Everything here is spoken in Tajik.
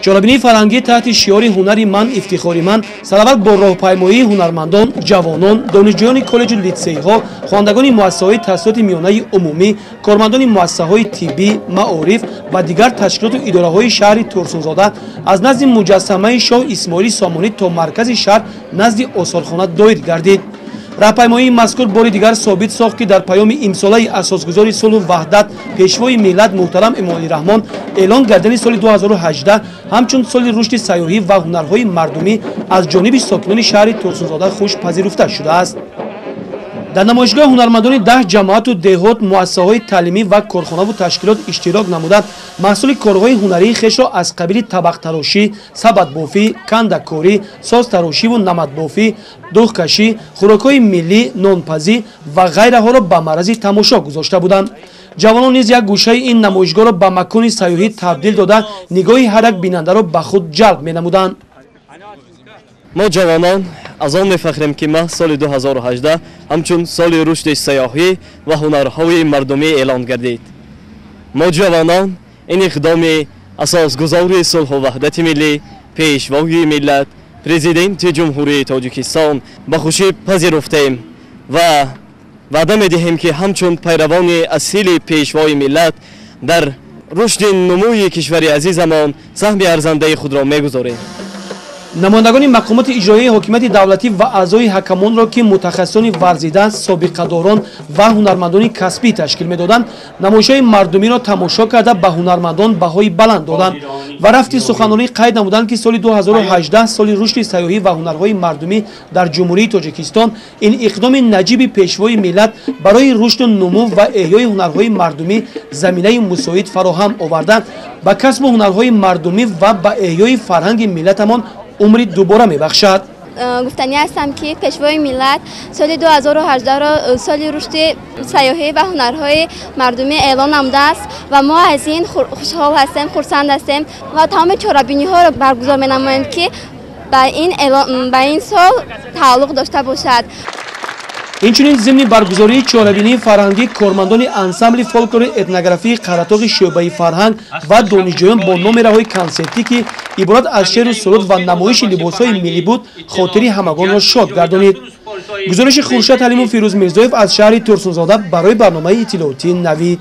Чорабинии фарҳангӣ таҳти шиори «Ҳунари ман, ифтихори ман» сараввал бо роҳпаймоии ҳунармандон, ҷавонон, донишҷӯёни коллеҷу литсейҳо, хонандагони муассисаҳои таҳсилоти миёнаи умумӣ, кормандони муассисаҳои тиббӣ, маориф ва дигар ташкилоту идораҳои шаҳри Турсунзода аз назди муҷассамаи шоҳ Исмоили Сомонӣ то маркази шаҳр назди осорхона доир гардид. Раҳпаймоии мазкур бори дигар собит сохт, ки дар паёми имсолаи асосгузори сулҳу ваҳдат, пешвои миллат муҳтарам Эмомалӣ Раҳмон эълон гардани соли 2018 ҳамчун соли рушди сайёҳӣ ва ҳунарҳои мардумӣ аз ҷониби сокинони шаҳри Турсунзода хуш пазируфта шудааст. Дар намоишгоҳ ҳунармандони 10 ҷамоату деҳот, муассисаҳои таълимӣ ва корхонаву ташкилот иштирок намуда, маҳсули корҳои ҳунарии хешро аз қабили табақтарошӣ, сабадбофӣ, кандакорӣ, созтарошиву намадбофӣ, духкашӣ, хӯрокҳои миллӣ, нонпазӣ ва ғайраҳоро ба маърази тамошо гузошта буданд. Ҷавонон низ як гӯшаи ин намоишгоҳро ба макони сайёҳӣ табдил дода, нигоҳи ҳар як бинандаро ба худ ҷалб менамуданд. Мо, ҷавонон, аз он мефахрем, ки маҳз соли 2018 ҳамчун соли рушди сайёҳӣ ва ҳунарҳои мардумӣ эълон гардид. Мо, ҷавонон, ин иқдоми асосгузори сулҳу ваҳдати миллӣ, пешвои миллат, Президенти Ҷумҳурии Тоҷикистон ба хушӣ пазируфтем ва ваъда медиҳем, ки ҳамчун пайравони асили пешвои миллат дар рушди нумӯи кишвари азизамон саҳми арзандаи худро мегузорем. Намояндагони мақомоти иҷроияи ҳокимияти давлатӣ ва аъзои ҳакамонро, ки мутахассисони варзида, собиқадорон ва ҳунармандони касбӣ ташкил медоданд, намоишҳои мардумиро тамошо карда, ба ҳунармандон баҳои баланд доданд ва рафти суханронӣ қайд намуданд, ки соли 2018 соли рушди сайёҳӣ ва ҳунарҳои мардумӣ дар Ҷумҳурии Тоҷикистон ин иқдоми наҷиби пешвои миллат барои рушду нумӯ ва эҳёи ҳунарҳои мардумӣ заминаи мусоид фароҳам оварда, ба касбу ҳунарҳои мардумӣ ва ба эҳёи фарҳанги миллатамон умри дубора мебахшад. Гуфтанӣ ҳастам, ки пешвои миллат соли 2018-ро соли рушди сайёҳӣ ва ҳунарҳои мардумӣ эълон намудааст ва мо аз ин хушҳол ҳастем, хурсанд ҳастем ва тамоми чорабиниҳоро баргузор менамоем, ки ба ин сол тааллуқ дошта бошад. Инчунин зимни баргузории чорабинии фарҳангӣ кормандони ансамбли фолклори этнографии Қаратоғи шӯъбаи фарҳанг ва донишҷӯён бо номераҳои консертӣ, ки иборат аз шеъру суруд ва намоиши либосҳои миллӣ буд, хотири ҳамагонро шод гардонид. Гузориши Хуршед Ҳалиму Фирӯз Мирзоев аз шаҳри Турсунзода барои барномаи иттилоотии Навид.